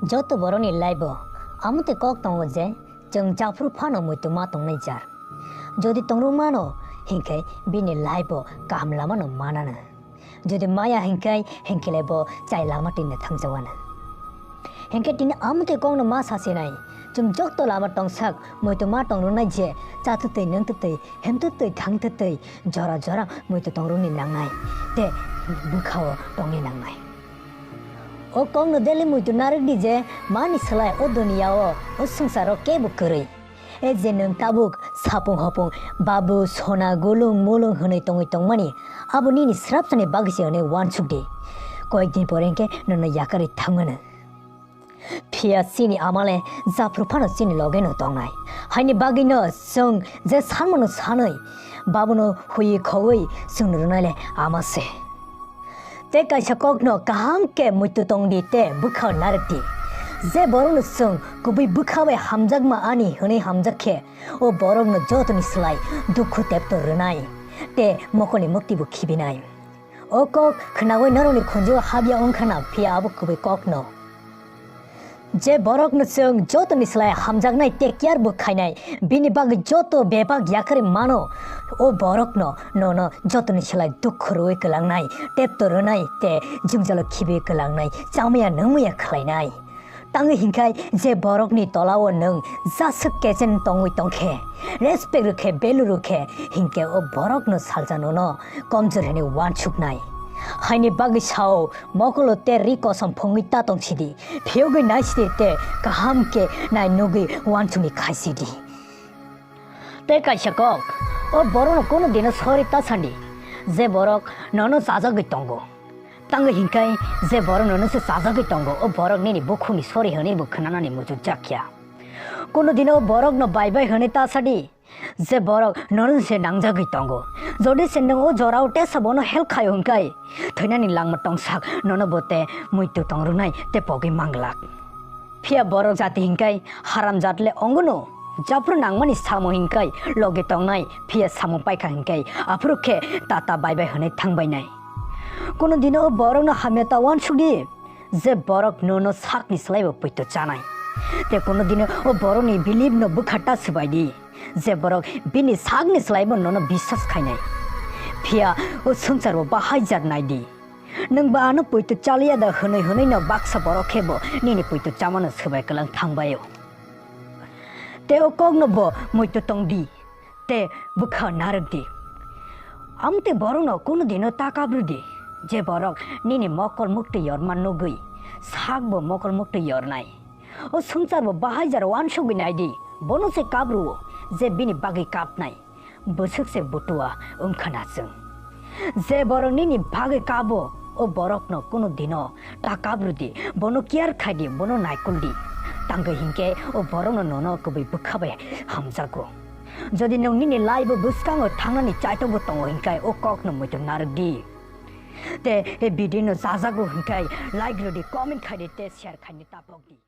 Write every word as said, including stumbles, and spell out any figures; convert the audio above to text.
Joto borokni life-o amo tei kok tongo je, chwng japhru phano muitu ma tongnai jar. Jodi tongrwk mano, hinkhe bini life-o kaham lamano manano. Jodi maya hinkhe, hinkhe le bo chai lama twino thangjawana. Hinkhe tini amo tei kokno ma sasinai, chwng joto lama tongsak muitu ma tongrwnai je, chatwtwi, nungtwtwi, hemtwtwi, thangtwtwi, jora jora muitu tongrwngni nangnai, tei bwkhao tongni nangnai. O kokno daily muitu narwk di je, mani slai o duniya-o, o swngcharo kebo kwrwi. E je nwng tabuk sapung hopung, babu, sona, gulung, mulung hwnwi tongwi tongmani, abo nini swrapsani bagwi se hwnwi uansuk di. Koyek din pore hinkhe nono yakarwi thangmano. Phiya chini ama le japhru phano chini loge no tongnai. Haini bagwi no chwng je sanmano sanwi, babuno huiwi khogwi chwngno rwnai le ama se. Tei kaisa kokno kaham khe muitu tong di tei bwkha narwk di. Je borokno chwng kubui bwkha bai hamjakma ani hwnwi hamjak khe, o borokno jotoni slai dukhu tepto rwnai tei mokolni muktibo khibinai. O kok khnaui norokni khunjugo habya wngkha na, phiya abo kubui kokno. Je borokno chwng jotoni slai hamjaknai tei care bo khainai, bini bagwi joto bebak yakarwi mano, o borokno nono jotoni slai dukhu rwui kwlangnai, tepto rwnai tei jwngjalo khibiui kwlangnai, chamaya nungmaya khlainai. Tangwi hinkhai je borokni tolao nwng jaswk kechen tongwi tongkhe, respect rwkhe, value rwkhe, hinkhe o borokno salsa nono komjor hwnwi uansuknai. Haini bagwi sao, mokolo tei ri kosom phungwi ta tong sidi, phiyogwi nai sidi tei kaham khe nai nugwi uansukni khai sidi. Tei kaisa kok, o borokno kunu dino sorry ta sandi, je borok nono chajagwi tongo. Tangwi hinkhai je borok nono se chajagwi tongo, o borok nini bukhukni sorry hwnwi bo khwnanani muchuk jakya. Kunu dino o borokno bai bai hwnwi ta sadi, je borok nono se nangjagwi tongo. Jodi se nwng o jorao tesa bono help khaio hinkhai, thwinani langma tongsak nono bo tei muitu tongrwnai tei pogwi manglak. Phiya borok jati hinkhai haramjat le ongno, japhru nangmani samung hinkhai logi tongnai, phiya samung paikha hinkhai aphuru khe tata bai bai hwnwi thangbainai. Kunu dino o borokno hamya ta uansukdi, je borok nono sakni slaibo poito chanai. Tei kunu dino o borokni believe no bwkha ta swbaidi, je borok bini sakni slaibo nono biswas khainai. Phiya o swngcharo bahai jar naidi. Nwng ba ano poito chaliya da hwnwi hwnwi no baksa borok khe bo nini poito chamano swbai kwlang thangbaio. Tei o kokno bo muitu tong di, tei bwkha narwk di. Amtwi borokno kunu dino ta kap rw di, je borok nini mokol muktwi yorma nugwi sak bo mokol muktwi yornai. O swngchar bo bahai jar uansugwi nai di, bono se kap rw-o, je bini bagwi kapnai. Bwswk se butua wngkha na chwng. Je borok nini bagwi kabo, o borokno kunu dino ta kap rw di, bono care khai di, bono naikol di. Tangwi hinkhe o borokno nono kubui bwkha bai hamjago. Jodi nwng nini life o bwskango thangnani chaitokbo tongo hinkhe o kokno muitu narwk di. Tei e video no chajago hinkhe like rw di, comment khai di tei share khai di taphok di.